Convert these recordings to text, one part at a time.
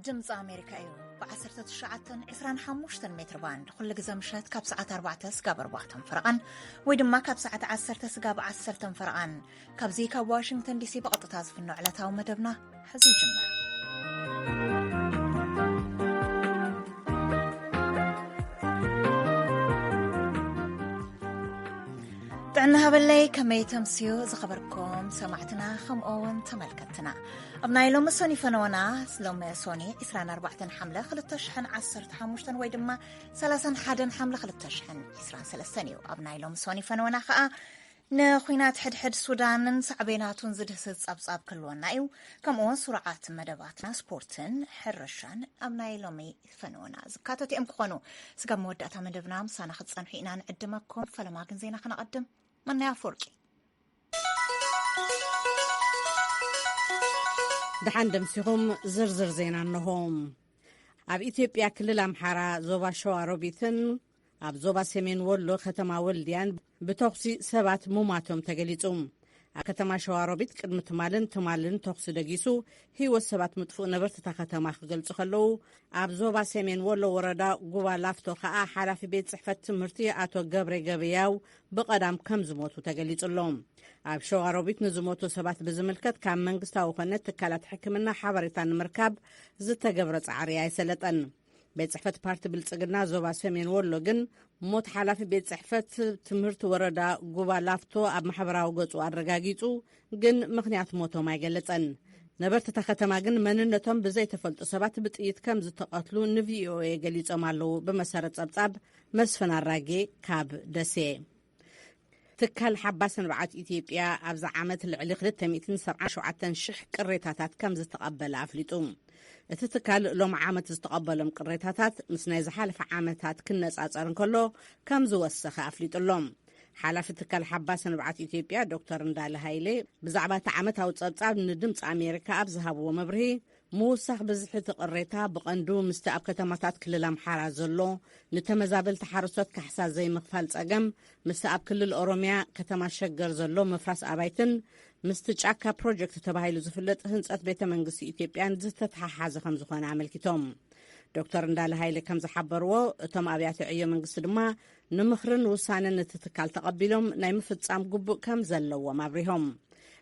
ድምፂ ኣሜሪካ እዩ። ብ19፣ 25 ሜትር ባንድ ኩሉ ግዜ ምሸት ካብ ሰዓት ኣርባዕተ ስጋብ ኣርባዕተን ፈረቓን ወይ ድማ ካብ ሰዓት ዓሰርተ ስጋብ ዓሰርተን ፈረቓን፣ ካብዚ ካብ ዋሽንግተን ዲሲ ብቐጥታ ዝፍኖ ዕለታዊ መደብና ሕዚ ይጅምር። ጥዕና ሃበለይ፣ ከመይ ተምስዩ ዝኸበርኩም ሰማዕትና፣ ከምኡ እውን ተመልከትና። ኣብ ናይ ሎሚ ሶኒ ፈነወና፣ ሎሚ ሶኒ 24 ሓምለ 2015 ወይ ድማ 31 ሓምለ 2023 እዩ። ኣብ ናይ ሎሚ ሶኒ ፈነወና ከዓ ንኹናት ሕድሕድ ሱዳንን ሳዕቤናቱን ዝድህስስ ጸብጻብ ክህልወና እዩ። ከምኡ እውን ስሩዓት መደባትና ስፖርትን ሕርሻን ኣብ ናይ ሎሚ ፈነወና ዝካተቱ እዮም ክኾኑ። ስጋብ መወዳእታ መደብና ምሳና ክትጸንሑ ኢና ንዕድመኩም። ፈለማ ግን ዜና ከነቐድም። መናይ ኣፈወርቂ። ደሓን ደምሲኹም። ዝርዝር ዜና እንሆ። ኣብ ኢትዮጵያ ክልል ኣምሓራ ዞባ ሸዋሮቢትን ኣብ ዞባ ሰሜን ወሎ ከተማ ወልድያን ብተኹሲ ሰባት ሙማቶም ተገሊጹ። ኣብ ከተማ ሸዋሮቢት ቅድሚ ትማልን ትማልን ተኹሲ ደጊሱ ህይወት ሰባት ምጥፍኡ ነበርቲ እታ ከተማ ክገልጹ ከለዉ፣ ኣብ ዞባ ሰሜን ወሎ ወረዳ ጉባ ላፍቶ ከኣ ሓላፊ ቤት ጽሕፈት ትምህርቲ ኣቶ ገብረ ገበያው ብቐዳም ከም ዝሞቱ ተገሊጹ ኣሎ። ኣብ ሸዋሮቢት ንዝሞቱ ሰባት ብዝምልከት ካብ መንግስታዊ ኮነ ትካላት ሕክምና ሓበሬታ ንምርካብ ዝተገብረ ጻዕሪ ኣይሰለጠን። ቤት ጽሕፈት ፓርቲ ብልጽግና ዞባ ሰሜን ወሎ ግን ሞት ሓላፊ ቤት ጽሕፈት ትምህርቲ ወረዳ ጉባ ላፍቶ ኣብ ማሕበራዊ ገጹ ኣረጋጊጹ፣ ግን ምኽንያት ሞቶም ኣይገለጸን። ነበርቲ እታ ከተማ ግን መንነቶም ብዘይተፈልጡ ሰባት ብጥይት ከም ዝተቐትሉ ንቪኦኤ ገሊጾም ኣለዉ። ብመሰረት ጸብጻብ መስፍን ኣራጌ ካብ ደሴ። ትካል ሓባስ ንብዓት ኢትዮጵያ ኣብዚ ዓመት ልዕሊ 277,000 ቅሬታታት ከም ዝተቐበለ ኣፍሊጡ። እቲ ትካል ሎም ዓመት ዝተቐበሎም ቅሬታታት ምስ ናይ ዝሓለፈ ዓመታት ክነጻጸር እንከሎ ከም ዝወሰኸ ኣፍሊጡ ኣሎ። ሓላፊ ትካል ሓባስ ንብዓት ኢትዮጵያ ዶክተር እንዳለ ሃይሌ ብዛዕባ እቲ ዓመታዊ ጸብጻብ ንድምፂ ኣሜሪካ ኣብ ዝሃብዎ መብርሂ፣ ምውሳኽ ብዝሒ እቲ ቅሬታ ብቐንዱ ምስቲ ኣብ ከተማታት ክልል ኣምሓራ ዘሎ ንተመዛበልቲ ሓረስቶት ካሕሳ ዘይምኽፋል ጸገም፣ ምስቲ ኣብ ክልል ኦሮምያ ከተማ ሸገር ዘሎ ምፍራስ ኣባይትን ምስቲ ጫካ ፕሮጀክት ተባሂሉ ዝፍለጥ ህንጸት ቤተ መንግስቲ ኢትዮጵያን ዝተተሓሓዘ ከም ዝኾነ ኣመልኪቶም። ዶክተር እንዳለ ሃይለ ከም ዝሓበርዎ፣ እቶም ኣብያተ ዕዮ መንግስቲ ድማ ንምኽርን ውሳነን እቲ ትካል ተቐቢሎም ናይ ምፍጻም ግቡእ ከም ዘለዎም ኣብሪሆም።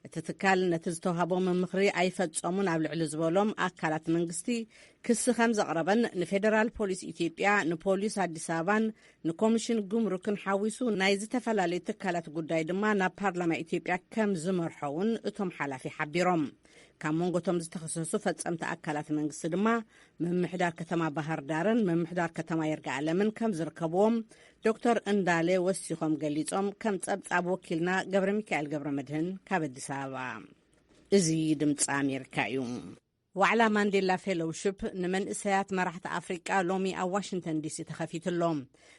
እቲ ትካል ነቲ ዝተውሃቦም ምኽሪ ኣይፈጸሙን ኣብ ልዕሊ ዝበሎም ኣካላት መንግስቲ ክሲ ከም ዘቕረበን ንፌደራል ፖሊስ ኢትዮጵያ፣ ንፖሊስ ኣዲስ ኣበባን ንኮሚሽን ጉምሩክን ሓዊሱ ናይ ዝተፈላለዩ ትካላት ጉዳይ ድማ ናብ ፓርላማ ኢትዮጵያ ከም ዝመርሖ እውን እቶም ሓላፊ ሓቢሮም። ካብ መንጎ እቶም ዝተኸሰሱ ፈጸምቲ ኣካላት መንግስቲ ድማ ምምሕዳር ከተማ ባህር ዳርን ምምሕዳር ከተማ ይርጋ ኣለምን ከም ዝርከብዎም ዶክተር እንዳለ ወሲኾም ገሊጾም። ከም ጸብጻብ ወኪልና ገብረ ሚካኤል ገብረ መድህን ካብ ኣዲስ ኣበባ። እዚ ድምፂ ኣሜሪካ እዩ። ዋዕላ ማንዴላ ፌሎውሽፕ ንመንእሰያት መራሕቲ ኣፍሪቃ ሎሚ ኣብ ዋሽንግተን ዲሲ ተኸፊቱ ኣሎ።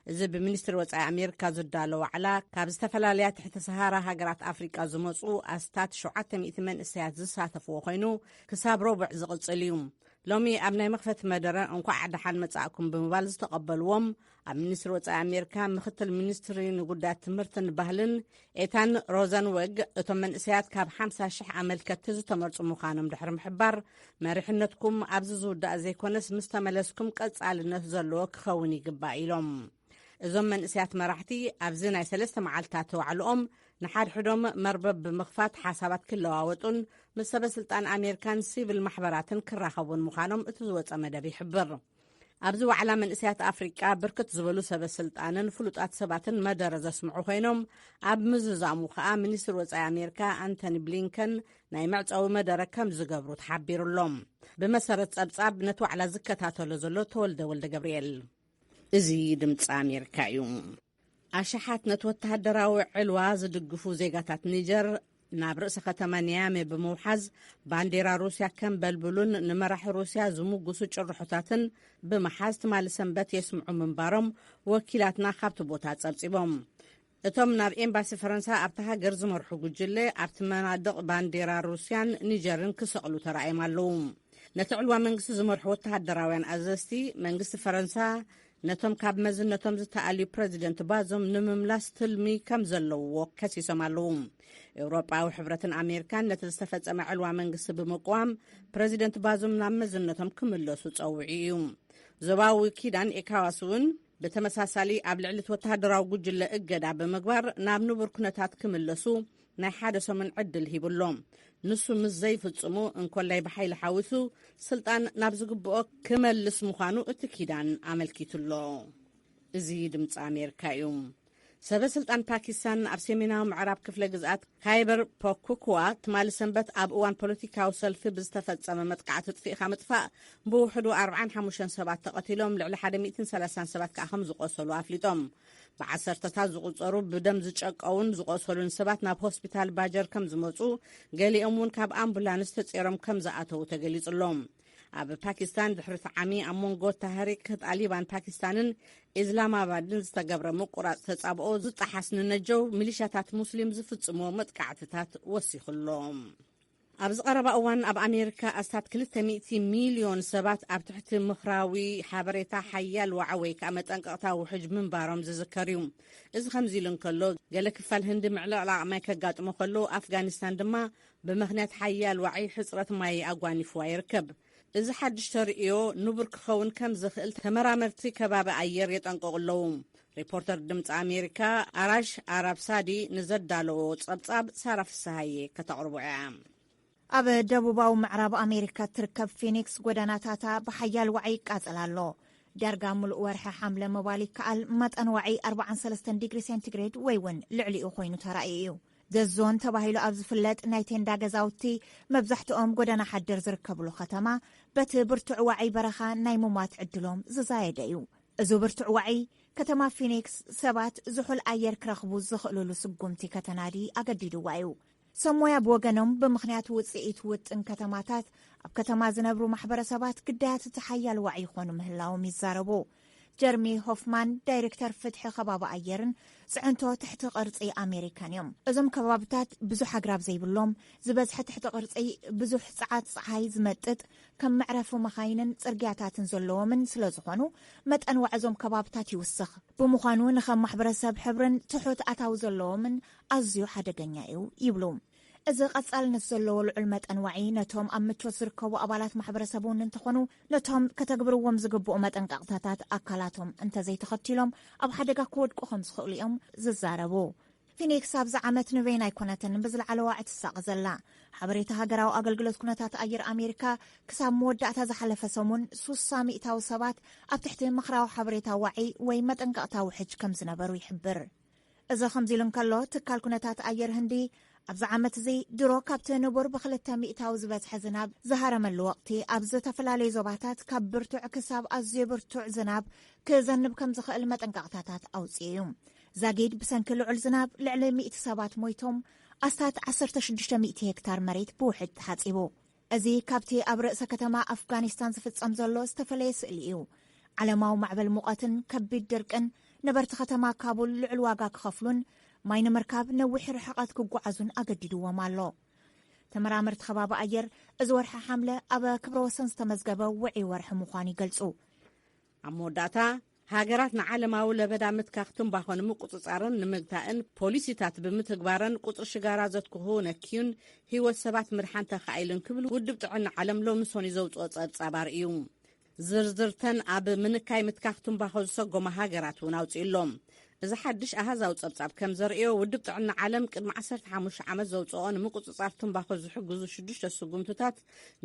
እዚ ብሚኒስትሪ ወጻኢ ኣሜሪካ ዝዳሎ ዋዕላ፣ ካብ ዝተፈላለያ ትሕቲ ሰሃራ ሃገራት ኣፍሪቃ ዝመጹ ኣስታት 700 መንእሰያት ዝሳተፍዎ ኮይኑ፣ ክሳብ ረቡዕ ዝቕጽል እዩ። ሎሚ ኣብ ናይ መኽፈቲ መደረ እንኳዕ ደሓን መጻእኩም ብምባል ዝተቐበልዎም፣ ኣብ ሚኒስትሪ ወጻኢ ኣሜሪካ ምኽትል ሚኒስትሪ ንጉዳያት ትምህርትን ባህልን ኤታን ሮዘንወግ፣ እቶም መንእሰያት ካብ 50,000 ኣመልከትቲ ዝተመርጹ ምዃኖም ድሕሪ ምሕባር፣ መሪሕነትኩም ኣብዚ ዝውዳእ ዘይኮነስ ምስ ተመለስኩም ቀጻልነት ዘለዎ ክኸውን ይግባእ ኢሎም። እዞም መንእሰያት መራሕቲ ኣብዚ ናይ ሰለስተ መዓልታት ዋዕልኦም ንሓድሕዶም መርበብ ብምኽፋት ሓሳባት ክለዋወጡን ምስ ሰበ ስልጣን ኣሜሪካን ሲቪል ማሕበራትን ክራኸቡን ምዃኖም እቲ ዝወጸ መደብ ይሕብር። ኣብዚ ዋዕላ መንእሰያት ኣፍሪቃ ብርክት ዝበሉ ሰበ ስልጣንን ፍሉጣት ሰባትን መደረ ዘስምዑ ኮይኖም፣ ኣብ ምዝዛሙ ከኣ ሚኒስትሪ ወጻኢ ኣሜሪካ ኣንቶኒ ብሊንከን ናይ መዕጸዊ መደረ ከም ዝገብሩ ተሓቢሩ ኣሎ። ብመሰረት ጸብጻብ ነቲ ዋዕላ ዝከታተሎ ዘሎ ተወልደ ወልደ ገብርኤል። እዚ ድምፂ ኣሜሪካ እዩ። ኣሽሓት ነቲ ወተሃደራዊ ዕልዋ ዝድግፉ ዜጋታት ኒጀር ናብ ርእሲ ከተማ ኒያሜ ብምውሓዝ ባንዴራ ሩስያ ከም በልብሉን ንመራሒ ሩስያ ዝምጉሱ ጭርሖታትን ብምሓዝ ትማሊ ሰንበት የስምዑ ምንባሮም ወኪላትና ካብቲ ቦታ ጸብጺቦም። እቶም ናብ ኤምባሲ ፈረንሳ ኣብታ ሃገር ዝመርሑ ጉጅለ ኣብቲ መናድቕ ባንዴራ ሩስያን ኒጀርን ክሰቕሉ ተራእዮም ኣለዉ። ነቲ ዕልዋ መንግስቲ ዝመርሑ ወተሃደራውያን ኣዘዝቲ መንግስቲ ፈረንሳ ነቶም ካብ መዝነቶም ዝተኣልዩ ፕረዚደንት ባዞም ንምምላስ ትልሚ ከም ዘለውዎ ከሲሶም ኣለዉ። ኤውሮጳዊ ሕብረትን ኣሜሪካን ነቲ ዝተፈጸመ ዕልዋ መንግስቲ ብምቅዋም፣ ፕረዚደንት ባዞም ናብ መዝነቶም ክምለሱ ጸዊዑ እዩ። ዞባዊ ኪዳን ኤካዋስ እውን ብተመሳሳሊ ኣብ ልዕሊ እቲ ወተሃደራዊ ጉጅለ እገዳ ብምግባር ናብ ንቡር ኩነታት ክምለሱ ናይ ሓደ ሰሙን ዕድል ሂቡሎም። ንሱ ምስ ዘይፍጽሙ እንኮላይ ብሓይሊ ሓዊሱ ስልጣን ናብ ዝግብኦ ክመልስ ምዃኑ እቲ ኪዳን ኣመልኪቱሎ። እዚ ድምፂ ኣሜሪካ እዩ። ሰበ ስልጣን ፓኪስታን ኣብ ሰሜናዊ ምዕራብ ክፍለ ግዝኣት ካይበር ፖኩክዋ ትማሊ ሰንበት ኣብ እዋን ፖለቲካዊ ሰልፊ ብዝተፈጸመ መጥቃዕቲ ጥፊእካ ምጥፋእ ብውሕዱ ኣርባዓን ሓሙሽተን ሰባት ተቐቲሎም፣ ልዕሊ ሓደ ሚእትን ሰላሳን ሰባት ከዓ ከም ዝቆሰሉ ኣፍሊጦም። ብዓሰርተታት ዝቑጸሩ ብደም ዝጨቀውን ዝቆሰሉን ሰባት ናብ ሆስፒታል ባጀር ከም ዝመጹ፣ ገሊኦም እውን ካብ ኣምቡላንስ ተጼሮም ከም ዝኣተዉ ተገሊጹሎም። ኣብ ፓኪስታን ድሕሪ እቲ ዓሚ ኣብ መንጎ ታህሪክ ጣሊባን ፓኪስታንን ኢስላማባድን ዝተገብረ ምቁራጽ ተጻብኦ ዝጠሓስ ንነጀው ሚሊሻታት ሙስሊም ዝፍጽሞ መጥቃዕትታት ወሲኹሎም። ኣብዚ ቀረባ እዋን ኣብ ኣሜሪካ ኣስታት ክልተ ሚእቲ ሚልዮን ሰባት ኣብ ትሕቲ ምኽራዊ ሓበሬታ ሓያል ዋዒ ወይ ከዓ መጠንቀቕታ ውሕጅ ምንባሮም ዝዝከር እዩ። እዚ ከምዚ ኢሉ እንከሎ፣ ገለ ክፋል ህንዲ ምዕልቕላቕ ማይ ከጋጥሞ ከሎ፣ ኣፍጋኒስታን ድማ ብምኽንያት ሓያል ዋዒ ሕጽረት ማይ ኣጓኒፍዋ ይርከብ። እዚ ሓድሽ ተርእዮ ንቡር ክኸውን ከም ዝኽእል ተመራመርቲ ከባቢ ኣየር የጠንቅቑ ኣለዉ። ሪፖርተር ድምፂ ኣሜሪካ ኣራሽ ኣራብሳዲ ንዘዳለዎ ጸብጻብ ሳራ ፍስሃየ ከተቕርቦ እያ። ኣብ ደቡባዊ ምዕራብ ኣሜሪካ እትርከብ ፊኒክስ ጎደናታታ ብሓያል ዋዒ ይቃጸል ኣሎ። ዳርጋ ሙሉእ ወርሒ ሓምለ ምባል ይከኣል፣ መጠን ዋዒ ኣርባዓን ሰለስተን ዲግሪ ሴንቲግሬድ ወይ እውን ልዕሊኡ ኮይኑ ተራእዩ እዩ። ዘዞን ተባሂሉ ኣብ ዝፍለጥ ናይ ቴንዳ ገዛውቲ፣ መብዛሕትኦም ጎደና ሓደር ዝርከብሉ ከተማ፣ በቲ ብርቱዕ ዋዒ በረኻ ናይ ሙማት ዕድሎም ዝዛየደ እዩ። እዚ ብርቱዕ ዋዒ፣ ከተማ ፊኒክስ ሰባት ዝሑል ኣየር ክረኽቡ ዝኽእሉሉ ስጉምቲ ከተናዲ ኣገዲድዋ እዩ። ሰብ ሞያ ብወገኖም፣ ብምኽንያት ውጽኢት ውጥን ከተማታት፣ ኣብ ከተማ ዝነብሩ ማሕበረሰባት ግዳያት እቲ ሓያል ዋዒ ይኾኑ ምህላዎም ይዛረቡ። ጀርሚ ሆፍማን፣ ዳይሬክተር ፍትሒ ከባቢ ኣየርን ጽዕንቶ ትሕቲ ቅርጺ ኣሜሪካን እዮም። እዞም ከባብታት ብዙሕ ኣግራብ ዘይብሎም፣ ዝበዝሐ ትሕቲ ቅርጺ ብዙሕ ጸዓት ጸሓይ ዝመጥጥ፣ ከም መዕረፊ መኻይንን ጽርግያታትን ዘለዎምን ስለ ዝኾኑ፣ መጠን ዋዒ እዞም ከባብታት ይውስኽ። ብምዃኑ ንኸም ማሕበረሰብ ሕብርን ትሑት ኣታዊ ዘለዎምን ኣዝዩ ሓደገኛ እዩ ይብሉ። እዚ ቀጻልነት ዘለዎ ልዑል መጠን ዋዒ ነቶም ኣብ ምቾት ዝርከቡ ኣባላት ማሕበረሰብ እውን እንተኾኑ፣ ነቶም ከተግብርዎም ዝግብኡ መጠንቀቕታታት ኣካላቶም እንተዘይተኸቲሎም ኣብ ሓደጋ ክወድቁ ከም ዝኽእሉ እዮም ዝዛረቡ። ፊኒክስ ኣብዚ ዓመት ንበይና ኣይኮነትን ብዝለዓለ ዋዒ ትሳቐ ዘላ። ሓበሬታ ሃገራዊ ኣገልግሎት ኩነታት ኣየር ኣሜሪካ፣ ክሳብ መወዳእታ ዝሓለፈ ሰሙን ሱሳ ሚእታዊ ሰባት ኣብ ትሕቲ ምኽራዊ ሓበሬታ ዋዒ ወይ መጠንቀቕታ ውሕጅ ከም ዝነበሩ ይሕብር። እዚ ከምዚ ኢሉ እንከሎ፣ ትካል ኩነታት ኣየር ህንዲ ኣብዚ ዓመት እዚ ድሮ ካብቲ ንቡር ብክልተ ሚእታዊ ዝበዝሐ ዝናብ ዝሃረመሉ ወቕቲ፣ ኣብ ዝተፈላለዩ ዞባታት ካብ ብርቱዕ ክሳብ ኣዝዩ ብርቱዕ ዝናብ ክዘንብ ከም ዝኽእል መጠንቀቕታታት ኣውጺኡ እዩ። ዛጊድ ብሰንኪ ልዑል ዝናብ ልዕሊ ሚእቲ ሰባት ሞይቶም፣ ኣስታት ዓሰርተ ሽዱሽተ ሚእቲ ሄክታር መሬት ብውሕጅ ተሓጺቡ። እዚ ካብቲ ኣብ ርእሰ ከተማ ኣፍጋኒስታን ዝፍጸም ዘሎ ዝተፈለየ ስእሊ እዩ። ዓለማዊ ማዕበል ሙቐትን ከቢድ ድርቅን ነበርቲ ከተማ ካቡል ልዑል ዋጋ ክኸፍሉን ማይ ንምርካብ ነዊሕ ርሕቐት ክጓዓዙን ኣገዲድዎም ኣሎ። ተመራመርቲ ከባቢ ኣየር፣ እዚ ወርሒ ሓምለ ኣብ ክብረ ወሰን ዝተመዝገበ ውዑይ ወርሒ ምዃኑ ይገልጹ። ኣብ መወዳእታ፣ ሃገራት ንዓለማዊ ለበዳ ምትካኽ ትንባኾ ንምቁጽጻርን ንምግታእን ፖሊሲታት ብምትግባረን ቁጽሪ ሽጋራ ዘትክኹ ነክዩን ህይወት ሰባት ምድሓን ተኻኢሉን ክብል ውድብ ጥዕና ዓለም ሎሚ ሰኑይ ዘውጽኦ ጸብጻብ ኣርእዩ። ዝርዝርተን ኣብ ምንካይ ምትካኽ ትንባኾ ዝሰጎማ ሃገራት እውን ኣውጺኡ ኣሎ። እዚ ሓድሽ ኣሃዛዊ ጸብጻብ ከም ዘርእዮ፣ ውድብ ጥዕና ዓለም ቅድሚ ዓሰርተ ሓሙሽተ ዓመት ዘውጽኦ ንምቁጽጻር ትንባኾ ዝሕግዙ ሽዱሽተ ስጉምትታት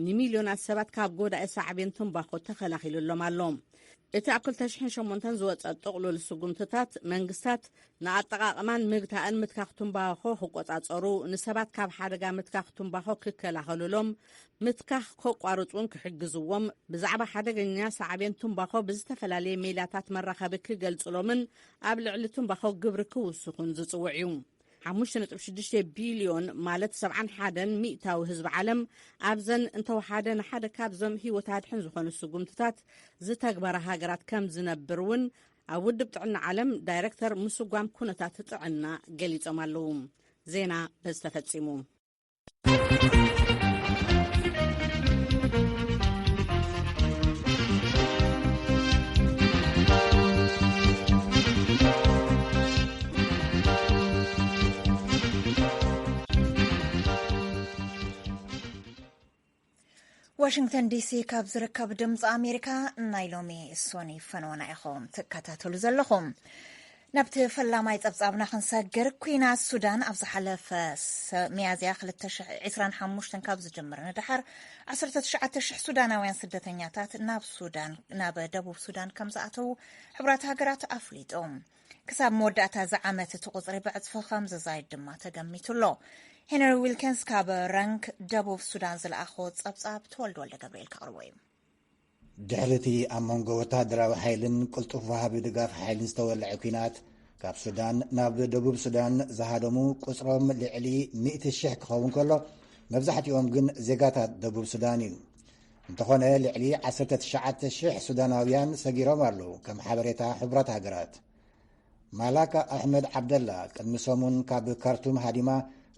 ንሚልዮናት ሰባት ካብ ጎዳኢ ሳዕቤን ትንባኾ ተኸላኺሉሎም ኣሎ። እቲ ኣብ ክልተ ሽሕን ሸሞንተን ዝወጸ ጥቕሉል ስጉምትታት፣ መንግስታት ንኣጠቓቕማን ምግታእን ምትካኽ ትንባኾ ክቆጻጸሩ፣ ንሰባት ካብ ሓደጋ ምትካኽ ትንባኾ ክከላኸሉሎም፣ ምትካኽ ከቋርጹን ክሕግዝዎም፣ ብዛዕባ ሓደገኛ ሳዕቤን ትንባኾ ብዝተፈላለየ ሜላታት መራኸቢ ክገልጽሎምን ኣብ ልዕሊ ትንባኾ ግብሪ ክውስኹን ዝጽውዕ እዩ። ሓሙሽተ ነጥቢ ሽዱሽተ ቢልዮን፣ ማለት ሰብዓን ሓደን ሚእታዊ ህዝቢ ዓለም፣ ኣብዘን እንተወሓደ ንሓደ ካብዞም ህይወት ኣድሕን ዝኾኑ ስጉምትታት ዝተግበራ ሃገራት ከም ዝነብር እውን ኣብ ውድብ ጥዕና ዓለም ዳይረክተር ምስጓም ኩነታት ጥዕና ገሊጾም ኣለዉ። ዜና በዚ ተፈጺሙ። ዋሽንግተን ዲሲ ካብ ዝርከብ ድምፂ ኣሜሪካ ናይ ሎሚ ሶኒ ፈነወና ኢኹም ትከታተሉ ዘለኹም። ናብቲ ፈላማይ ጸብጻብና ክንሰግር፣ ኲናት ሱዳን ኣብ ዝሓለፈ ሰ-፣ ሚያዝያ ክልተ ሽሕ ዕስራን ሓሙሽተን ካብ ዝጅምር ንደሓር ዓሰርተ ትሽዓተ ሽሕ ሱዳናውያን ስደተኛታት ናብ ሱዳን፣ ናብ ደቡብ ሱዳን ከም ዝኣተዉ ሕቡራት ሃገራት ኣፍሊጡ። ክሳብ መወዳእታ እዚ ዓመት እቲ ቁጽሪ ብዕጽፊ ከም ዝዛይድ ድማ ተገሚቱ ኣሎ። ሄንሪ ዊልኪንስ ካብ ራንክ ደቡብ ሱዳን ዝለኣኾ ጸብጻብ ተወልደ ወልደ ገብርኤል ከቕርቦ እዩ። ድሕሪ እቲ ኣብ መንጎ ወተሃደራዊ ሓይልን ቅልጡፍ ወሃቢ ድጋፍ ሓይልን ዝተወልዐ ኲናት፣ ካብ ሱዳን ናብ ደቡብ ሱዳን ዝሃደሙ ቁጽሮም ልዕሊ ሚእቲ ሽሕ ክኸውን ከሎ፣ መብዛሕትኦም ግን ዜጋታት ደቡብ ሱዳን እዩ። እንተኾነ፣ ልዕሊ ዓሰርተ ትሽዓተ ሽሕ ሱዳናውያን ሰጊሮም ኣለዉ፣ ከም ሓበሬታ ሕቡራት ሃገራት። ማላካ ኣሕመድ ዓብደላ ቅድሚ ሰሙን ካብ ካርቱም ሃዲማ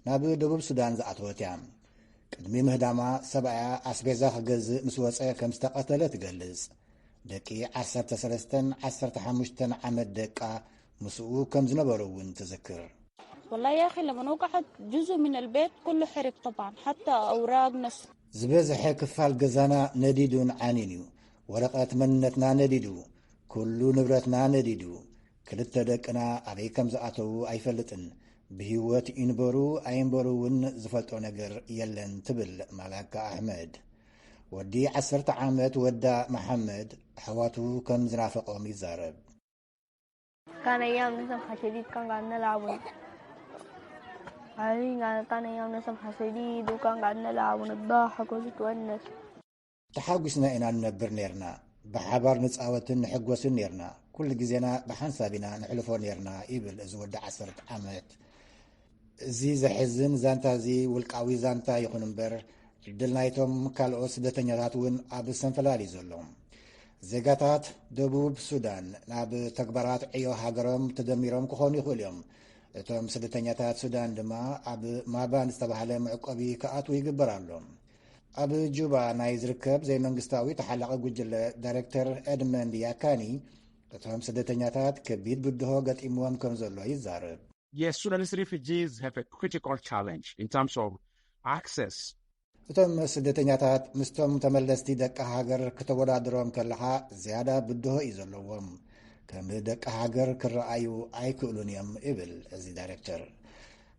ናብ ደቡብ ሱዳን ዝኣተወት እያ። ቅድሚ ምህዳማ፣ ሰብኣያ ኣስቤዛ ክገዝእ ምስ ወጸ ከም ዝተቐተለ ትገልጽ። ደቂ ዓሰርተ ሰለስተን ዓሰርተ ሓሙሽተን ዓመት ደቃ ምስኡ ከም ዝነበሩ እውን ትዝክር። والله يا أخي، لما وقعت جزء من البيت كله حرق طبعا، حتى أوراق ناس. ዝበዝሐ ክፋል ገዛና ነዲዱን ዓንዩን እዩ። ወረቐት መንነትና ነዲዱ፣ ኩሉ ንብረትና ነዲዱ። ክልተ ደቅና ኣበይ ከም ዝኣተዉ ኣይፈልጥን። ብህይወት ይንበሩ ኣይንበሩ እውን ዝፈልጦ ነገር የለን፣ ትብል ማላካ ኣሕመድ። ወዲ ዓሰርተ ዓመት ወዳ መሓመድ ኣሕዋቱ ከም ዝናፈቖም ይዛረብ። كان أيام نسمع شديد، كان قاعد نلعب ون- حاليا كان أيام نسمع شديد، وكان قاعد نلعب ونضحك ونتونس. ተሓጒስና ኢና ንነብር ነርና። ብሓባር ንጻወትን ንሕጎስን ነርና። ኩሉ ግዜና ብሓንሳብ ኢና ንሕልፎ ነርና፣ ይብል እዚ ወዲ ዓሰርተ ዓመት። እዚ ዘሕዝን ዛንታ እዚ ውልቃዊ ዛንታ ይኹን እምበር፣ ዕድል ናይቶም ካልኦት ስደተኛታት እውን ኣብ ሰንፈላል እዩ ዘሎ። ዜጋታት ደቡብ ሱዳን ናብ ተግባራት ዕዮ ሃገሮም ተደሚሮም ክኾኑ ይኽእሉ እዮም። እቶም ስደተኛታት ሱዳን ድማ ኣብ ማባን ዝተባህለ መዕቆቢ ክኣትዉ ይግበር ኣሎ። ኣብ ጁባ ናይ ዝርከብ ዘይመንግስታዊ ተሓላቒ ጉጅለ ዳይሬክተር ኤድመንድ ያካኒ፣ እቶም ስደተኛታት ከቢድ ብድሆ ገጢምዎም ከም ዘሎ ይዛረብ። Yes, Sudanese refugees have a critical challenge in terms of access. እቶም ስደተኛታት ምስቶም ተመለስቲ ደቂ ሃገር ክተወዳድሮም ከለኻ ዝያዳ ብድሆ እዩ ዘለዎም። ከም ደቂ ሃገር ክረኣዩ ኣይክእሉን እዮም፣ ይብል እዚ ዳይሬክተር።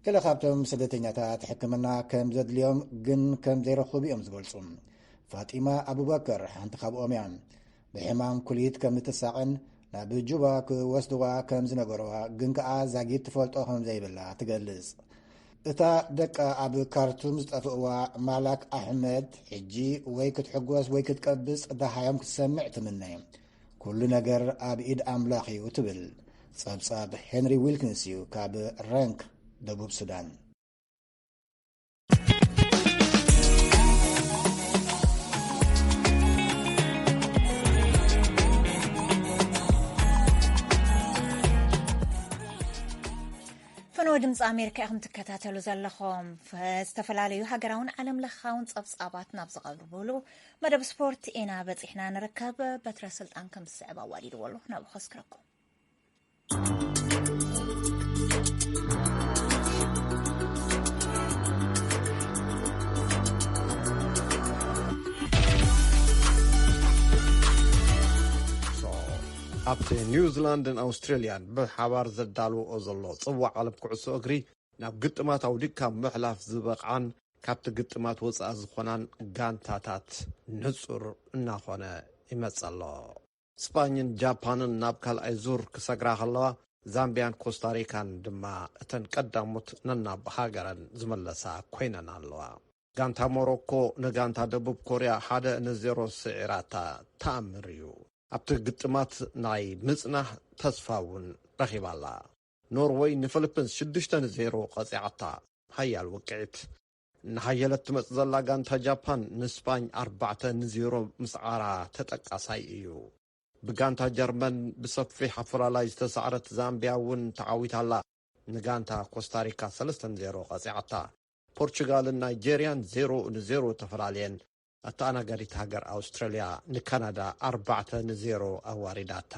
ገለ ካብቶም ስደተኛታት ሕክምና ከም ዘድልዮም ግን ከም ዘይረኽቡ እዮም ዝገልጹ። ፋጢማ ኣቡበከር ሓንቲ ካብኦም እያ። ብሕማም ኩሊት ከም እትሳቐን ናብ ጁባ ክወስድዋ ከም ዝነገርዋ ግን ከኣ ዛጊት ትፈልጦ ከም ዘይብላ ትገልጽ። እታ ደቃ ኣብ ካርቱም ዝጠፍእዋ ማላክ ኣሕመድ፣ ሕጂ ወይ ክትሕጎስ ወይ ክትቀብጽ ደሃዮም ክትሰምዕ ትምነ። ኩሉ ነገር ኣብ ኢድ ኣምላኽ እዩ፣ ትብል። ጸብጻብ ሄንሪ ዊልኪንስ እዩ፣ ካብ ራንክ፣ ደቡብ ሱዳን። ፈነወ ድምፂ ኣሜሪካ ኢኹም ትከታተሉ ዘለኹም። ዝተፈላለዩ ሃገራውን ዓለም ለኻውን ፀብፃባት ናብ ዝቐርብሉ መደብ ስፖርት ኢና በፂሕና ንርከብ። በትረ ስልጣን ከም ዝስዕብ ኣዋዲድዎ ኣሎ፣ ናብኡ ከስክረኩም። ኣብቲ ኒውዚላንድን ኣውስትሬልያን ብሓባር ዘዳልውኦ ዘሎ ጽዋዕ ዓለም ኩዕሶ እግሪ ናብ ግጥማት ኣውዲቕካ ምሕላፍ ዝበቕዓን ካብቲ ግጥማት ወጻኢ ዝኾናን ጋንታታት ንጹር እናኾነ ይመጽእ ኣሎ። ስጳኝን ጃፓንን ናብ ካልኣይ ዙር ክሰግራ ከለዋ፣ ዛምቢያን ኮስታሪካን ድማ እተን ቀዳሞት ነናብ ሃገረን ዝመለሳ ኮይነን ኣለዋ። ጋንታ ሞሮኮ ንጋንታ ደቡብ ኮርያ ሓደ ንዜሮ ስዒራታ ተኣምር እዩ። ኣብቲ ግጥማት ናይ ምጽናሕ ተስፋ እውን ረኺባ ኣላ። ኖርወይ ንፊሊፒንስ ሽዱሽተ ንዜሮ ቀጺዓታ። ሓያል ውቅዒት። እናሓየለት ትመጽእ ዘላ ጋንታ ጃፓን ንስፓኝ ኣርባዕተ ንዜሮ ምስዓራ ተጠቃሳይ እዩ። ብጋንታ ጀርመን ብሰፊሕ ኣፈላላይ ዝተሳዕረት ዛምቢያ እውን ተዓዊታ ኣላ። ንጋንታ ኮስታሪካ ሰለስተ ንዜሮ ቀጺዓታ። ፖርቹጋልን ናይጄርያን ዜሮ ንዜሮ ተፈላልየን። ኣተኣናጋዲት ሃገር ኣውስትራልያ ንካናዳ ኣርባዕተ ንዜሮ ኣዋሪዳታ።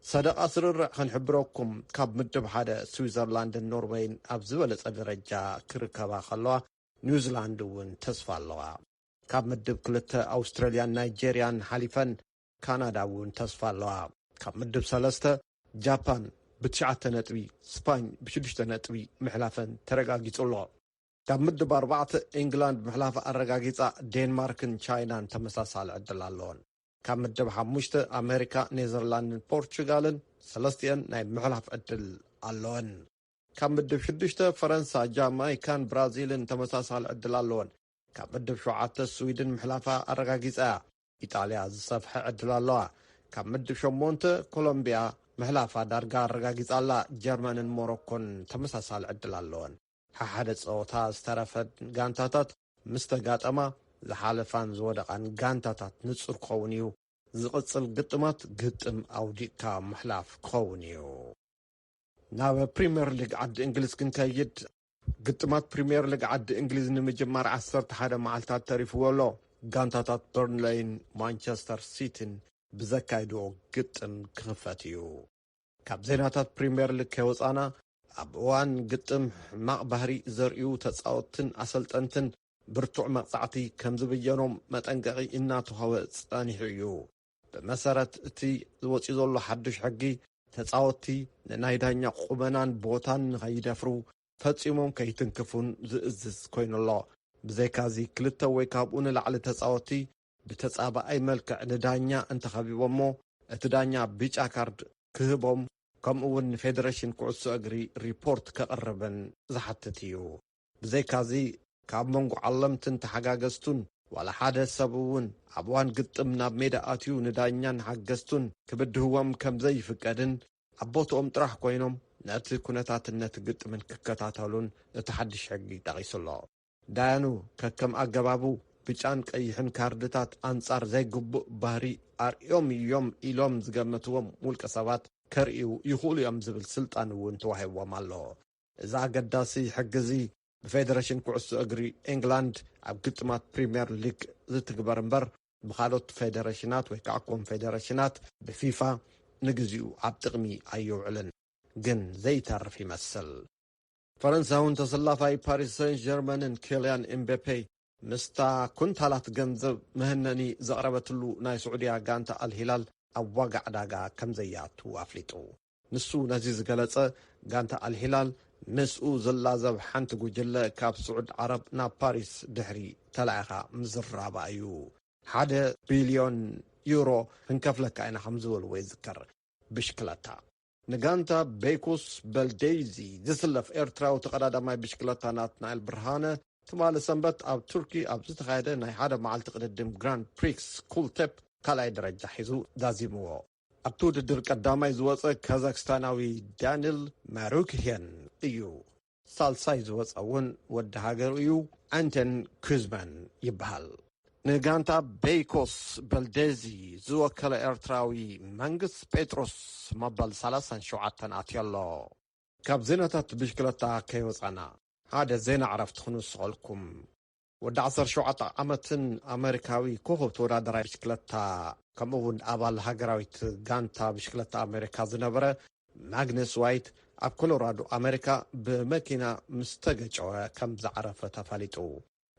ሰደቓ ስርርዕ ክንሕብረኩም፣ ካብ ምድብ ሓደ ስዊዘርላንድን ኖርወይን ኣብ ዝበለጸ ደረጃ ክርከባ ከለዋ፣ ኒውዚላንድ እውን ተስፋ ኣለዋ። ካብ ምድብ ክልተ ኣውስትራልያን ናይጄርያን ሓሊፈን ካናዳ እውን ተስፋ ኣለዋ። ካብ ምድብ ሰለስተ ጃፓን ብትሽዓተ ነጥቢ፣ ስፓኝ ብሽዱሽተ ነጥቢ ምሕላፈን ተረጋጊጹ ኣሎ። ካብ ምድብ ኣርባዕተ ኢንግላንድ ምሕላፍ ኣረጋጊጻ፣ ዴንማርክን ቻይናን ተመሳሳሊ ዕድል ኣለዎን። ካብ ምድብ ሓሙሽተ ኣሜሪካ፣ ኔዘርላንድን ፖርቹጋልን ሰለስቲአን ናይ ምሕላፍ ዕድል ኣለወን። ካብ ምድብ ሽዱሽተ ፈረንሳ፣ ጃማይካን ብራዚልን ተመሳሳሊ ዕድል ኣለወን። ካብ ምድብ ሸውዓተ ስዊድን ምሕላፋ ኣረጋጊጻ እያ። ኢጣልያ ዝሰፍሐ ዕድል ኣለዋ። ካብ ምድብ ሸሞንተ ኮሎምቢያ ምሕላፋ ዳርጋ ኣረጋጊጻ ኣላ። ጀርመንን ሞሮኮን ተመሳሳሊ ዕድል ኣለወን። ሓሓደ ጸወታ ዝተረፈን ጋንታታት ምስ ተጋጠማ፣ ዝሓለፋን ዝወደቓን ጋንታታት ንጹር ክኸውን እዩ። ዝቕጽል ግጥማት ግጥም ኣውዲቕካ ምሕላፍ ክኸውን እዩ። ናብ ፕሪምየር ሊግ ዓዲ እንግሊዝ ክንከይድ፣ ግጥማት ፕሪምየር ሊግ ዓዲ እንግሊዝ ንምጅማር ዓሰርተ ሓደ መዓልታት ተሪፍዎ ኣሎ። ጋንታታት በርንሌይን ማንቸስተር ሲቲን ብዘካይድዎ ግጥም ክኽፈት እዩ። ካብ ዜናታት ፕሪምየር ሊግ ከይወጻና፣ ኣብ እዋን ግጥም ሕማቕ ባህሪ ዘርእዩ ተጻወትትን ኣሰልጠንትን ብርቱዕ መቕጻዕቲ ከም ዝብየኖም መጠንቀቒ እናተዋህበ ጸኒሑ እዩ። ብመሰረት እቲ ዝወጽኡ ዘሎ ሓድሽ ሕጊ፣ ተጻወትቲ ንናይ ዳኛ ቁመናን ቦታን ንኸይደፍሩ፣ ፈጺሞም ከይትንክፉን ዝእዝዝ ኮይኑ ኣሎ። ብዘይካዚ፣ ክልተ ወይ ካብኡ ንላዕሊ ተጻወትቲ ብተጻባኣይ መልክዕ ንዳኛ እንተኸቢቦሞ፣ እቲ ዳኛ ብጫ ካርድ ክህቦም፣ ከምኡ እውን ንፌደሬሽን ኩዕሶ እግሪ ሪፖርት ከቕርብን ዝሓትት እዩ። ብዘይካዚ፣ ካብ መንጎ ዓለምትን ተሓጋገዝቱን ዋላ ሓደ ሰብ እውን ኣብ እዋን ግጥም ናብ ሜዳ ኣትዩ ንዳኛን ሓገዝቱን ክብድህዎም ከም ዘይፍቀድን፣ ኣብ ቦትኦም ጥራሕ ኮይኖም ነቲ ኩነታትን ነቲ ግጥምን ክከታተሉን እቲ ሓድሽ ሕጊ ጠቒሱ ኣሎ። ዳያኑ ከከም ኣገባቡ ብጫን ቀይሕን ካርድታት ኣንጻር ዘይግቡእ ባህሪ ኣርእዮም እዮም ኢሎም ዝገመትዎም ውልቀ ሰባት ከርእዩ ይኽእሉ እዮም ዝብል ስልጣን እውን ተዋሂብዎም ኣሎ። እዚ ኣገዳሲ ሕጊ እዚ ብፌደሬሽን ኩዕሶ እግሪ ኤንግላንድ ኣብ ግጥማት ፕሪምየር ሊግ ዝትግበር እምበር፣ ብኻልኦት ፌደሬሽናት ወይ ከዓ ኮንፌደሬሽናት ብፊፋ ንግዚኡ ኣብ ጥቕሚ ኣይውዕልን። ግን ዘይተርፍ ይመስል። ፈረንሳውን ተሰላፋይ ፓሪስ ሰን ጀርመንን ኬልያን ኤምቤፔ ምስታ ኩንታላት ገንዘብ መህነኒ ዘቕረበትሉ ናይ ስዑድያ ጋንታ ኣልሂላል ኣብ ዋጋ ዕዳጋ ከም ዘያቱ ኣፍሊጡ። ንሱ ነዚ ዝገለጸ፣ ጋንታ ኣልሂላል ምስኡ ዝላዘብ ሓንቲ ጉጅለ ካብ ስዑድ ዓረብ ናብ ፓሪስ ድሕሪ ተላኢኻ ምዝራባ እዩ። ሓደ ቢልዮን ዩሮ ክንከፍለካ ኢና ከም ዝበልዎ ይዝከር። ብሽክለታ። ንጋንታ ቤይኮስ በልዴዚ ዝስለፍ ኤርትራዊ ተቐዳዳማይ ብሽክለታ ናትናኤል ብርሃነ፣ ትማሊ ሰንበት ኣብ ቱርኪ ኣብ ዝተኻየደ ናይ ሓደ መዓልቲ ቅድድም ግራንድ ፕሪክስ ኩልቴፕ ካልኣይ ደረጃ ሒዙ ዛዚምዎ። ኣብቲ ውድድር ቀዳማይ ዝወጸ ካዛክስታናዊ ዳኒል ማሩክሄን እዩ። ሳልሳይ ዝወጸ እውን ወዲ ሃገሩ እዩ፣ ኣንተን ኩዝማን ይበሃል። ንጋንታ ቤይኮስ በልዴዚ ዝወከለ ኤርትራዊ መንግስ ጴጥሮስ መበል ሰላሳን ሸውዓተን ኣትዮ ኣሎ። ካብ ዜናታት ብሽክለታ ከይወጻና፣ ሓደ ዜና ዕረፍቲ ክንውስኸልኩም። ወዲ ዓሰርተ ሸውዓተ ዓመትን ኣመሪካዊ ኮኸብ ተወዳደራይ ብሽክለታ፣ ከምኡ እውን ኣባል ሃገራዊት ጋንታ ብሽክለታ ኣመሪካ ዝነበረ ማግነስ ዋይት፣ ኣብ ኮሎራዶ ኣመሪካ ብመኪና ምስ ተገጨወ ከም ዝዓረፈ ተፈሊጡ።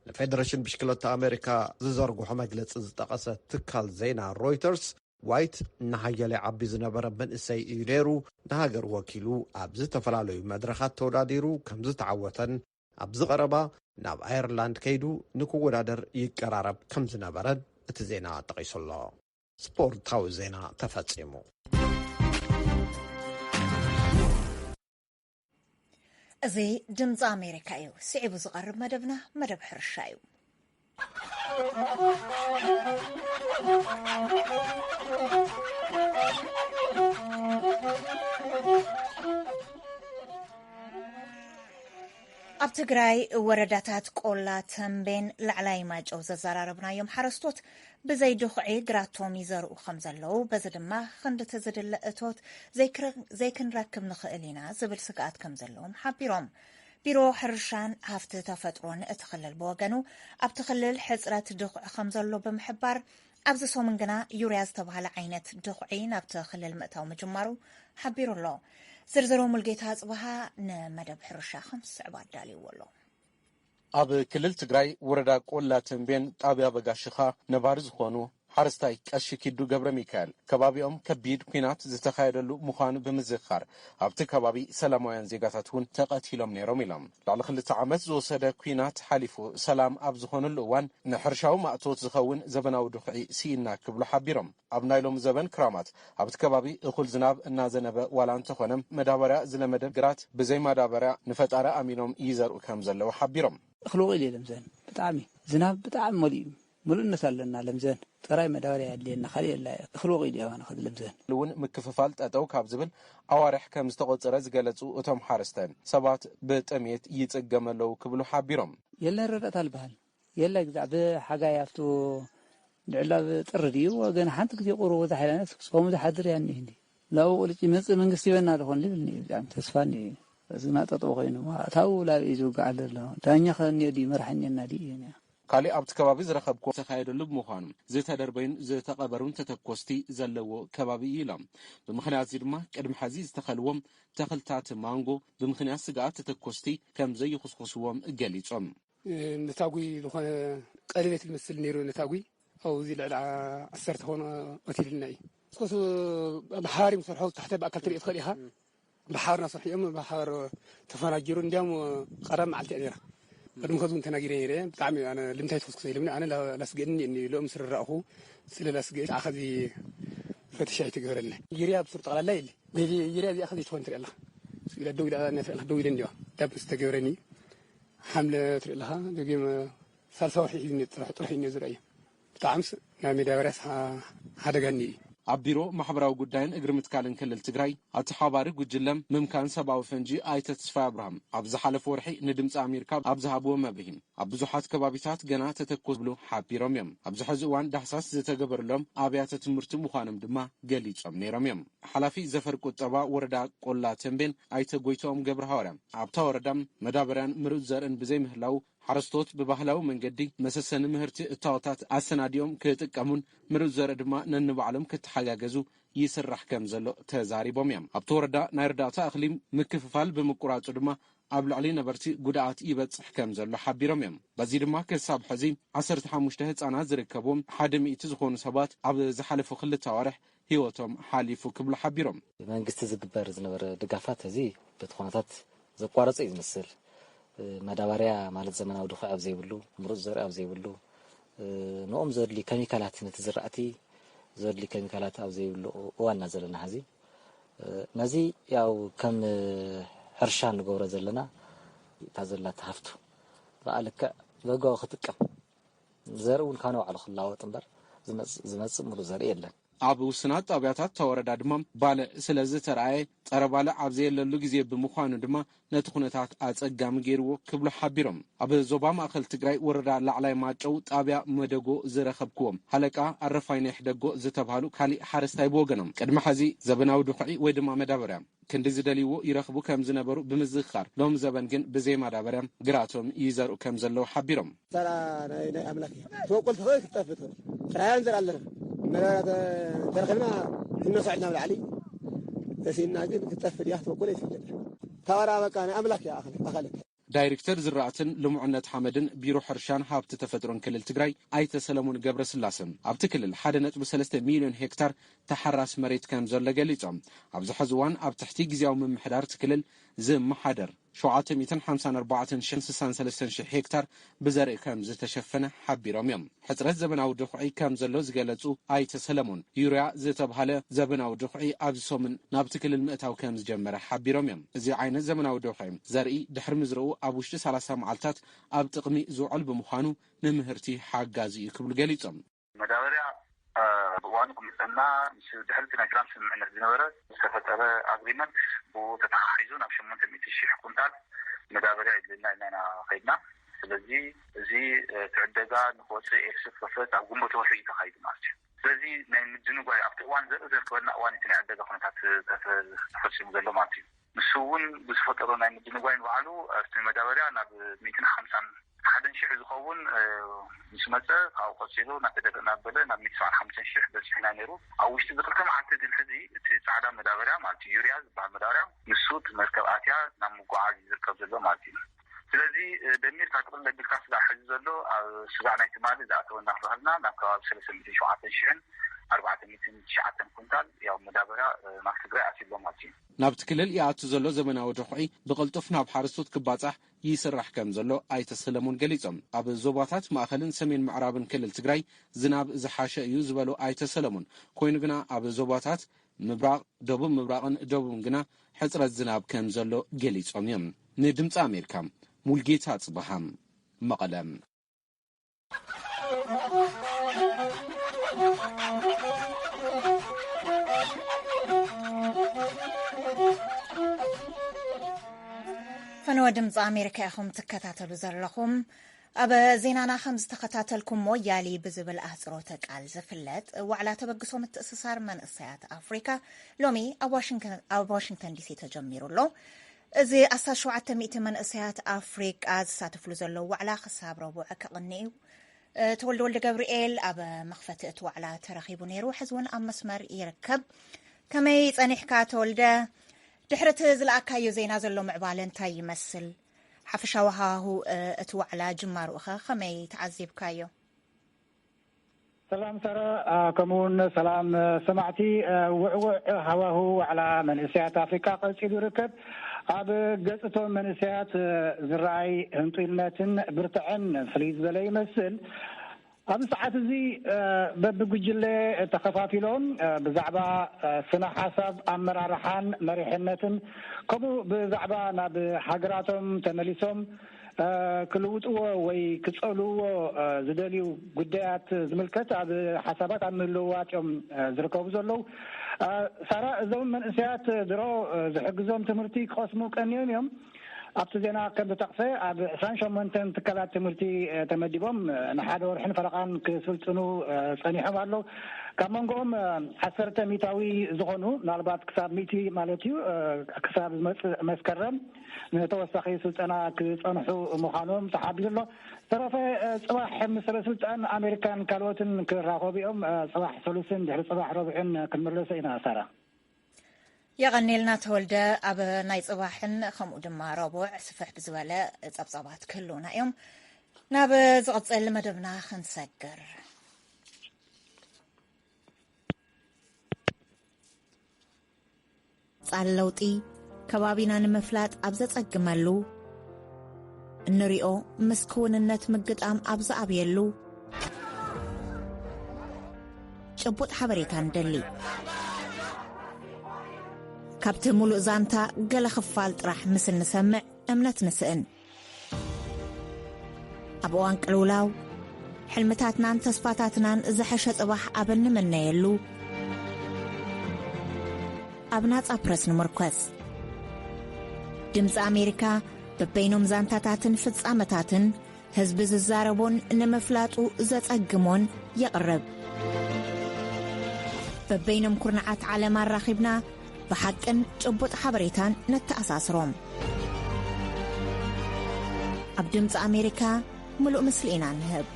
ንፌደሬሽን ብሽክለታ ኣመሪካ ዝዘርግሖ መግለጺ ዝጠቐሰ ትካል ዜና ሮይተርስ፣ ዋይት ንሓያለ ዓቢ ዝነበረ መንእሰይ እዩ ነይሩ። ንሃገር ወኪሉ ኣብ ዝተፈላለዩ መድረኻት ተወዳዲሩ ከም ዝተዓወተን፣ ኣብዚ ቀረባ ናብ ኣየርላንድ ከይዱ ንክወዳደር ይቀራረብ ከም ዝነበረን እቲ ዜና ጠቒሱ ኣሎ። ስፖርታዊ ዜና ተፈጺሙ። እዚ ድምፂ ኣሜሪካ እዩ። ስዒቡ ዝቐርብ መደብና መደብ ሕርሻ እዩ። ኣብ ትግራይ ወረዳታት ቆላ ተንቤን ላዕላይ ማጨው ዘዘራረብናዮም ሓረስቶት ብዘይ ድኹዒ ግራቶም ይዘርኡ ከም ዘለዉ፣ በዚ ድማ ክንድቲ ዝድለ እቶት ዘይክረ-፣ ዘይክንረክብ ንኽእል ኢና ዝብል ስግኣት ከም ዘለዎም ሓቢሮም። ቢሮ ሕርሻን ሃፍቲ ተፈጥሮን እቲ ክልል ብወገኑ፣ ኣብቲ ክልል ሕፅረት ድኹዒ ከም ዘሎ ብምሕባር፣ ኣብዚ ሰሙን ግና ዩርያ ዝተባህለ ዓይነት ድኹዒ ናብቲ ክልል ምእታው ምጅማሩ ሓቢሩ ኣሎ። ዝርዝሩ ሙልጌታ ኣፅበሃ ንመደብ ሕርሻ ከም ዝስዕብ ኣዳልይዎ ኣሎ። ኣብ ክልል ትግራይ ወረዳ ቆላ ተንቤን ጣብያ በጋሽኻ ነባሪ ዝኾኑ ሓረስታይ ቀሺ ኪዱ ገብረ ሚካኤል፣ ከባቢኦም ከቢድ ኲናት ዝተኻየደሉ ምዃኑ ብምዝኻር፣ ኣብቲ ከባቢ ሰላማውያን ዜጋታት እውን ተቐቲሎም ነይሮም ኢሎም። ልዕሊ ክልተ ዓመት ዝወሰደ ኲናት ሓሊፉ ሰላም ኣብ ዝኾነሉ እዋን፣ ንሕርሻዊ ማእቶት ዝኸውን ዘበናዊ ድኹዒ ስኢና ክብሉ ሓቢሮም። ኣብ ናይ ሎሚ ዘበን ክራማት ኣብቲ ከባቢ እኹል ዝናብ እናዘነበ ዋላ እንተኾነ፣ መዳበርያ ዝለመደ ግራት ብዘይ ማዳበርያ ንፈጣሪ ኣሚኖም ይዘርኡ ከም ዘለዉ ሓቢሮም። እኽሊ ወቒሉ እዩ ለምዘን። ብጣዕሚ ዝናብ ብጣዕሚ መሊኡ እዩ። ምሉእነት ኣለና ለምዘን። ጥራይ መዳበርያ የድልየና፣ ካልእ የላ። እኽሊ ወቒሉ እዩ ኣባና ከዚ ለምዘን። እውን ምክፍፋል ጠጠው ካብ ዝብል ኣዋርሕ ከም ዝተቖጸረ ዝገለጹ እቶም ሓረስታይን፣ ሰባት ብጥሜት ይጽገሙ ኣለዉ ክብሉ ሓቢሮም። የለን ረዳእታ ዝበሃል የለ። ግዛዕ ብሓጋይ ኣብቱ ንዕላ ጥሪ ድዩ? ወገን ሓንቲ ግዜ ቁሩብ ወዛ ሓይላነት ጾሙ ዝሓድር እያ እኒህ እንዲ። ላቡ ቁልጭ ይመጽእ መንግስቲ ይበና ዝኾን ልብል እኒህ። ብጣዕሚ ተስፋ እኒህ። እዚ ናጠጠው ኮይኑ፣ ኣታው ላብ እዩ ዝውጋዕ ዘሎ። ዳኛ ከ እኒኦ ድዩ? መራሕ እኒአና ድዩ? እዩ እኒኣ። ካልእ ኣብቲ ከባቢ ዝረኸብኩ ዝተኻየደሉ ብምዃኑ፣ ዝተደርበዩን ዝተቐበሩን ተተኮስቲ ዘለዎ ከባቢ እዩ ኢሎም። ብምኽንያት እዚ ድማ ቅድሚ ሐዚ ዝተኸልዎም ተኽልታት ማንጎ ብምኽንያት ስግኣት ተተኮስቲ ከም ዘይኹስኩስዎም ገሊጾም። ነታጒ ዝኾነ ቀለቤት ዝመስል ነይሩ። ነታጒ ኣብኡ እዚ ልዕሊ ዓሰርተ ኾነ ቀቲልና እዩ። እስኮሱ ብሓባር እዮም ዝሰርሑ፣ ታሕተ ብኣካል ትሪኦ ትኽእል ኢኻ። ብሓባር እናሰርሑ እዮም፣ ብሓባር ተፈናጅሩ። እንዲያውም ቀዳም መዓልቲ እያ ነይራ። ቅድሚ ከዚ እውን ተናጊረ ነይረ። ብጣዕሚ ኣነ ልምታይ ትኹስኩስ ኢሉምኒ። ኣነ ላ-፣ ላስግእኒ እኒ ልኦም ስርራእኹ ስለ ላስግእ ከዓ ከዚ ፈተሻ ኣይተገበረልና። ዩርያ ብሱር ጠቕላላ የለ። በዚ ዩርያ እዚኣ ከዚ ትኾን ትሪኣ ኣለኻ። ስኢላ ደው ኢላ እያ ትሪኣ ኣለኻ። ደው ኢለ እንዲዋ ዳብ ዝተገብረኒ ሓምለ ትርኢ ኣለኻ። ደጊም ሳልሳ ወርሒ እዩ ጥራሕ፣ ጥራሕ እዩ ዝረኣዩ። ብጣዕምስ ናይ መዳበርያስ ሓ-፣ ሓደጋኒ እዩ። ኣብ ቢሮ ማሕበራዊ ጉዳይን እግሪ ምትካልን ክልል ትግራይ ኣተሓባሪ ጉጅለ ምምካን ሰብኣዊ ፈንጂ ኣይተ ተስፋይ ኣብርሃም ኣብ ዝሓለፈ ወርሒ ንድምፂ ኣሜሪካ ኣብ ዝሃብዎ መብርሂ፣ ኣብ ብዙሓት ከባቢታት ገና ተተኮስ ብሉ ሓቢሮም እዮም። ኣብዚ ሕዚ እዋን ዳህሳስ ዝተገበረሎም ኣብያተ ትምህርቲ ምዃኖም ድማ ገሊጾም ነይሮም እዮም። ሓላፊ ዘፈር ቁጠባ ወረዳ ቆላ ተንቤን ኣይተ ጎይትኦም ገብረ ሃዋርያ፣ ኣብታ ወረዳ መዳበርያን ምሩፅ ዘርእን ብዘይምህላው፣ ሓረስቶት ብባህላዊ መንገዲ መሰሰኒ ምህርቲ እታወታት ኣሰናዲኦም ክጥቀሙን ምሩፅ ዘርኢ ድማ ነንባዕሎም ክተሓጋገዙ ይስራሕ ከም ዘሎ ተዛሪቦም እዮም። ኣብቲ ወረዳ ናይ እርዳታ እኽሊ ምክፍፋል ብምቁራፁ ድማ ኣብ ልዕሊ ነበርቲ ጉድኣት ይበፅሕ ከም ዘሎ ሓቢሮም እዮም። በዚ ድማ ክሳብ ሕዚ ዓሰርተ ሓሙሽተ ህፃናት ዝርከብዎም ሓደ ሚእቲ ዝኾኑ ሰባት ኣብ ዝሓለፉ ክልተ ኣዋርሕ ህይወቶም ሓሊፉ ክብሉ ሓቢሮም። መንግስቲ ዝግበር ዝነበረ ድጋፋት እዚ በቲ ኩነታት ዘቋረጸ እዩ ዝመስል። መዳበርያ ማለት ዘመናዊ ድኹዒ ኣብ ዘይብሉ፣ ምሩፅ ዘርኢ ኣብ ዘይብሉ፣ ንኦም ዘድሊ ኬሚካላት፣ ነቲ ዝራእቲ ዘድሊ ኬሚካላት ኣብ ዘይብሉ እዋንና ዘለና ሕዚ። ነዚ ያው ከም ሕርሻ ንገብሮ ዘለና፣ እታ ዘላታ ሃፍቱ ብኣ ልክዕ በጋዊ ክጥቀም፣ ዘርኢ እውን ካብ ንባዕሉ ክለዋወጥ እምበር ዝመጽእ፣ ዝመጽእ ምሉእ ዘርኢ የለን። ኣብ ውስናት ጣብያታት እታ ወረዳ ድማ ባልዕ ስለ ዝተረኣየ፣ ጸረ ባልዕ ኣብ ዘየለሉ ግዜ ብምዃኑ ድማ ነቲ ኩነታት ኣጸጋሚ ገይርዎ ክብሉ ሓቢሮም። ኣብ ዞባ ማእከል ትግራይ ወረዳ ላዕላይ ማጨው ጣብያ መደጎ ዝረኸብክዎም ሃለቃ ኣረፋይነህ ደጎ ዝተባህሉ ካሊእ ሓረስታይ ብወገኖም፣ ቅድሚ ሐዚ ዘበናዊ ድኹዒ ወይ ድማ መዳበርያ ክንዲ ዝደልይዎ ይረኽቡ ከም ዝነበሩ ብምዝኽኻር፣ ሎም ዘበን ግን ብዘይ ማዳበርያ ግራቶም ይዘርኡ ከም ዘለዉ ሓቢሮም። ተራ ናይ፣ ናይ ኣምላክ እያ። ትበቁል ትኽእል ክትጠፍእ ትኽእል። ጥራያ ንዘር ኣለና። መዳበርያ ተ-፣ ተረኺብና ክንነስዖ ኢና ኣብ ላዕሊ። ተሲእና ግን ክትጠፍእ ድያ ክትበቁል ኣይትፍለጥ። ታወራ በቃ ናይ ኣምላክ እያ ኣኸለ-፣ ኣኸለት። ዳይሬክተር ዝራእትን ልሙዕነት ሓመድን ቢሮ ሕርሻን ሃብቲ ተፈጥሮን ክልል ትግራይ ኣይተ ሰለሙን ገብረስላሰ፣ ኣብቲ ክልል ሓደ ነጥቢ ሰለስተ ሚልዮን ሄክታር ተሓራስ መሬት ከም ዘሎ ገሊጾም። ኣብዚ ሕዚ እዋን ኣብ ትሕቲ ግዝያዊ ምምሕዳር እቲ ክልል ዝመሓደር ሸውዓተ ሚእትን ሓምሳን ኣርባዕተን ሽሕን ስሳን ሰለስተን ሽሕ ሄክታር ብዘርኢ ከም ዝተሸፈነ ሓቢሮም እዮም። ሕጽረት ዘበናዊ ድኹዒ ከም ዘሎ ዝገለጹ ኣይተ ሰለሙን፣ ዩርያ ዝተብሃለ ዘበናዊ ድኹዒ ኣብዚ ሰሙን ናብቲ ክልል ምእታው ከም ዝጀመረ ሓቢሮም እዮም። እዚ ዓይነት ዘመናዊ ድኹዒ ዘርኢ ድሕሪ ምዝርኡ ኣብ ውሽጢ ሰላሳ መዓልታት ኣብ ጥቕሚ ዝውዕል ብምዃኑ ንምህርቲ ሓጋዚ እዩ ክብሉ ገሊጾም። መዳበርያ፣ እ፣ ብእዋኑ ክምፀና ምስ ድሕሪ እቲ ናይ ትራምፕ ስምምዕነት ዝነበረ ዝተፈጠረ ኣግሪመንት ብኡ ተተሓሒዙ ናብ ሸሞንተ ሚእቲ ሺሕ ኩንታል መዳበርያ የድልየና ኢልና ኢና ከይድና። ስለዚ እዚ፣ እ፣ እቲ ዕደጋ ንክወፅእ ኤክስፖርት ኣብ ግንቦት ወርሒ እዩ ተኻይዱ ማለት እዩ። ስለዚ ናይ ምድንጓይ ኣብቲ እዋን ዘርኢ ዘርከበና እዋን እቲ ናይ ዕደጋ ኩነታት ተፈ-፣ ተፈፂሙ ዘሎ ማለት እዩ። ንሱ እውን ብዝፈጠሮ ናይ ምድንጓይ ንባዕሉ ኣብቲ መዳበርያ ናብ ሚእትን ሓምሳን ሓደን ሺሕ ዝኸውን፣ እ፣ ምስ መጸ፣ ካብኡ ቀጺሉ እናተደፍእ እናበለ ናብ ሚእቲ ሰብዓን ሓሙሽተን ሺሕ በጺሑ ኢና ነይሩ። ኣብ ውሽጢ እዚ ክልተ መዓልቲ ግን ሕዚ እቲ ጻዕዳ መዳበርያ ማለት እዩ፣ ዩርያ ዝበሃል መዳበርያ፣ ንሱ እቲ መርከብ ኣትያ ናብ ምጉዓዝ እዩ ዝርከብ ዘሎ ማለት እዩ። ስለዚ ደሚርካ ጥቕልል ኣቢልካ ስጋዕ ሕዚ ዘሎ ኣብ ስጋዕ ናይ ትማሊ ዝኣተወ እናክበሃልና ናብ ከባቢ ሰለስተ ሚእትን ሸውዓተ ሽሕን ኣርባዕተ ሚእትን ትሽዓተን ኩንታል ያው መዳበርያ ናብ ትግራይ ኣትዩሎ ማለት እዩ። ናብቲ ክልል ይኣቱ ዘሎ ዘመናዊ ድኹዒ ብቕልጡፍ ናብ ሓረስቶት ክባጻሕ ይስራሕ ከም ዘሎ ኣይተ ሰለሙን ገሊጾም። ኣብ ዞባታት ማእኸልን ሰሜን ምዕራብን ክልል ትግራይ ዝናብ ዝሓሸ እዩ ዝበሉ ኣይተ ሰለሙን፣ ኮይኑ ግና ኣብ ዞባታት ምብራቕ፣ ደቡብ ምብራቕን ደቡብን ግና ሕፅረት ዝናብ ከም ዘሎ ገሊጾም እዮም። ንድምፂ ኣሜሪካ ሙልጌታ ጽበሃ፣ መቐለ። ፈነወ ድምፂ ኣሜሪካ ኢኹም ትከታተሉ ዘለኹም። ኣብ ዜናና ከም ዝተኸታተልኩሞ ያሊ ብዝብል ኣህፅሮተ ቃል ዝፍለጥ ዋዕላ ተበግሶ ምትእስሳር መንእሰያት ኣፍሪካ ሎሚ ኣብ ዋሽንግተን፣ ኣብ ዋሽንግተን ዲሲ ተጀሚሩ ኣሎ። እዚ ኣስታት ሸውዓተ ሚእቲ መንእሰያት ኣፍሪቃ ዝሳተፍሉ ዘለዉ ዋዕላ ክሳብ ረቡዕ ክቕኒ እዩ። እ፣ ተወልደ ወልደ ገብርኤል ኣብ መኽፈቲ እቲ ዋዕላ ተረኺቡ ነይሩ። ሕዚ እውን ኣብ መስመር ይርከብ። ከመይ ጸኒሕካ ተወልደ? ድሕሪ እቲ ዝለኣካዮ ዜና ዘሎ ምዕባለ እንታይ ይመስል? ሓፈሻዊ ሃዋሁ፣ እ፣ እቲ ዋዕላ ጅማሩ'ኸ ከመይ ተዓዚብካዮ? ሰላም ሳራ፣ አ፣ ከምኡውን ሰላም፣ አ፣ ሰማዕቲ። አ፣ ውዕውዕ ሃዋሁ ዋዕላ መንእሰያት ኣፍሪቃ ቀጺሉ ይርከብ። ኣብ ገጽ እቶም መንእሰያት፣ አ፣ ዝረኣይ ህንጡይነትን ብርትዐን ፍልይ ዝበለ ይመስል። ኣብዚ ሰዓት እዚ፣ አ፣ በብጉጅለ ተኸፋፊሎም፣ አ፣ ብዛዕባ፣ አ፣ ስነ ሓሳብ ኣመራርሓን መሪሕነትን ከምኡ ብዛዕባ ናብ ሃገራቶም ተመሊሶም እ፣ ክልውጥዎ ወይ ክጸልውዎ፣ እ፣ ዝደልዩ ጉዳያት ዝምልከት ኣብ ሓሳባት ኣብ ምልውዋጥ እዮም፣ እ፣ ዝርከቡ ዘለዉ። እ፣ ሳራ፣ እዞም መንእሰያት ድሮ፣ እ፣ ዝሕግዞም ትምህርቲ ክቐስሙ ቀንዮም እዮም። ኣብቲ ዜና ከም ዝተጠቕሰ ኣብ ዕስራን ሸሞንተን ትካላት ትምህርቲ፣ እ፣ ተመዲቦም፣ እ፣ ንሓደ ወርሕን ፈረቓን ክስልጥኑ፣ እ፣ ጸኒሖም ኣለዉ። ካብ መንጎኦም፣ እ፣ ዓሰርተ ሚእታዊ ዝኾኑ ምናልባት ክሳብ ሚእቲ ማለት እዩ፣ እ፣ ክሳብ ዝመጽእ መስከረም ንተወሳኺ ስልጠና ክጸንሑ ምዃኖም ተሓቢሩ ኣሎ። ዝተረፈ፣ እ፣ ጽባሕ ምስ ሰበ ስልጣን ኣሜሪካን ካልኦትን ክራኸቡ እዮም። እ፣ ጽባሕ ሰሉስን ድሕሪ ጽባሕ ረቡዕን ክንምለሶ ኢና፣ ሳራ። የቐኔልና ተወልደ። ኣብ ናይ ጽባሕን ከምኡ ድማ ረቡዕ ስፍሕ ብዝበለ ጸብጻባት ክህልውና እዮም። ናብ ዝቕጽል መደብና ክንሰግር። ጻል ለውጢ ከባቢና ንምፍላጥ ኣብ ዘጸግመሉ፣ እንሪኦ ምስ ክውንነት ምግጣም ኣብ ዝኣብየሉ፣ ጭቡጥ ሓበሬታ ንደሊ። ካብቲ ሙሉእ ዛንታ ገለ ክፋል ጥራሕ ምስ እንሰምዕ እምነት ንስእን። ኣብ እዋን ቅልውላው፣ ሕልምታትናን ተስፋታትናን ዝሐሸ ጽባሕ ኣብ እንምነየሉ፣ ኣብ ናጻ ፕረስ ንምርኮስ። ድምጺ ኣሜሪካ በበይኖም ዛንታታትን ፍጻመታትን ህዝቢ ዝዛረቦን ንምፍላጡ ዘጸግሞን የቕርብ። በበይኖም ኩርናዓት ዓለም ኣራኺብና ብሓቅን ጭቡጥ ሓበሬታን ነተኣሳስሮም። ኣብ ድምፂ ኣሜሪካ ምሉእ ምስሊ ኢና ንህብ።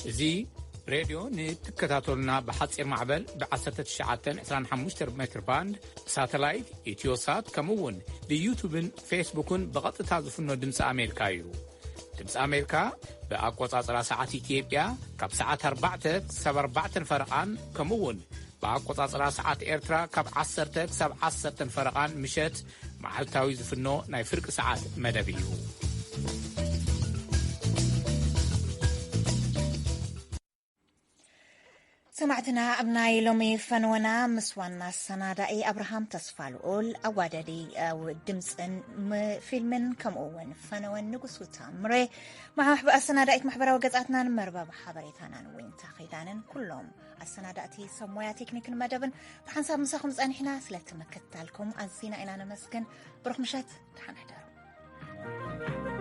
እዚ ሬድዮ ንትከታተሉና ብሓፂር ማዕበል ብ ዓሰርተ ትሽዓተ ዕስራን ሓሙሽተን ሜትር ባንድ፣ ሳተላይት፣ ኢትዮሳት፣ ከምኡ እውን ብዩቱብን ፌስቡክን ብቐጥታ ዝፍኖ ድምፂ ኣሜሪካ እዩ። ድምፂ ኣሜሪካ ብኣቆፃፅራ ሰዓት ኢትዮጵያ ካብ ሰዓት ኣርባዕተ ክሳብ ኣርባዕተን ፈረቓን፣ ከምኡ እውን ብኣቆፃፅራ ሰዓት ኤርትራ ካብ ዓሰርተ ክሳብ ዓሰርተን ፈረቓን ምሸት መዓልታዊ ዝፍኖ ናይ ፍርቂ ሰዓት መደብ እዩ። ሰማዕትና፣ ኣብ ናይ ሎሚ ፈነወና ምስ ዋና ኣሰናዳኢ ኣብርሃም ተስፋ ልኡል፣ ኣዋደዲ፣ እ፣ ድምፅን ም-፣ ፊልምን ከምኡ እውን ፈነወን ንጉሱ ታምሬ፣ ማሕበ-፣ ኣሰናዳኢት ማሕበራዊ ገጻትናን መርበብ ሓበሬታናን ዊንታ ኺዳንን ኩሎም ኣሰናዳእቲ ሰብ ሞያ ቴክኒክን መደብን ብሓንሳብ ምሳኹም ጸኒሕና። ስለቲ ምክትታልኩም ኣዚና ኢና ነመስግን። ብሩኽ ምሸት፣ ደሓን ሕደሩ።